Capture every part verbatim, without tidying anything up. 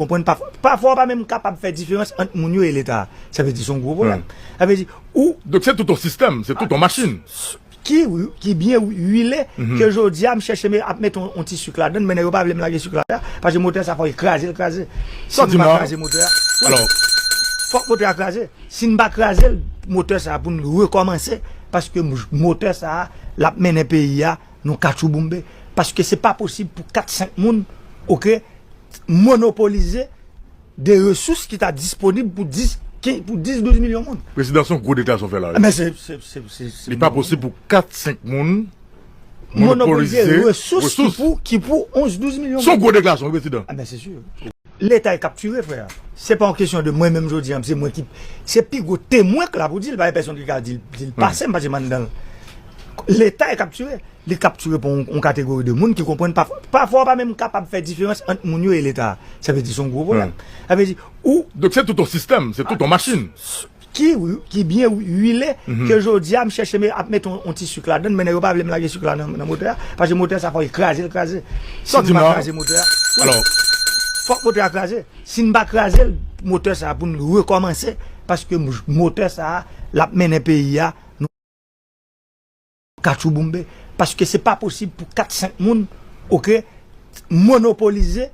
Konprann? Pafwa, pafwa w pa menm kapab fè diferans ant moun yo e Leta. Sa vle di se yon gwo pwoblèm. Sa vle di, ou Donk se tout yon sistèm, se tout yon machin. ki, ki byen wile, ke jodi a m chèche ap mete yon ti sik ladan, men nèg yo pa vle m lage sik la, paske motè sa fò l kraze l kraze. Si m pa kraze motè a, fòk motè a kraze. Si m pa kraze l, motè sa pou n rekòmanse, paske motè sa l ap mennen peyi a nan katchouboumbe. Paske se pa posib pou kat senk moun, oke, monopolize de resous ki ta disponib pou dis, pou dis, douz milyon moun. Prezidan, se yon gwo deklarasyon w fè la wi. Men se, se, se, se, se Li pa posib pou kat senk moun monopolize resous ki pou, ki pou onz, douz milyon moun. Se yon gwo deklarasyon wi, Prezidan. Men se si. Leta e kaptire, frè. Se pa yon kesyon de mwen menm jodi a, se mwen ki, se pi gwo temwen k la pou di l, pa gen pèsonn ki ka di l pase m, paske m anndan l. Leta e kaptire. Li kaptire pou yon kategori de moun ki konprann pafwa, pafwa w pa menm kapab fè diferans ant moun yo e Leta. Sa vle di se yon gwo pwoblèm. Sa vle di, ou Donk se tout yon sistèm, se tout yon machin. ki, ki byen wile, ke jodi a m chèche ap mete yon ti sik ladan, men nèg yo pa vle m lage sik la nan motè a, paske motè sa fò l kraze l kraze. Si m pa kraze motè a, fòk motè a kraze. Si m pa kraze l, motè sa pou n rekòmanse, paske motè sa l ap mennen peyi a katchouboumbe. Paske se pa posib pou kat senk moun, oke, monopolize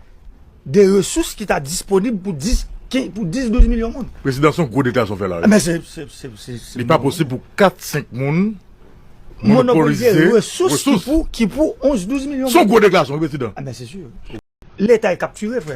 de resous ki ta disponib pou dis, pou dis, douz milyon moun. Prezidan, se yon gwo deklarasyon w fè la wi. Men se, se, se, se, se Li pa posib pou kat senk moun monopolize resous ki pou, ki pou onz, douz milyon moun. Se yon gwo deklarasyon wi, Prezidan. Men se si. Leta e kaptire, frè.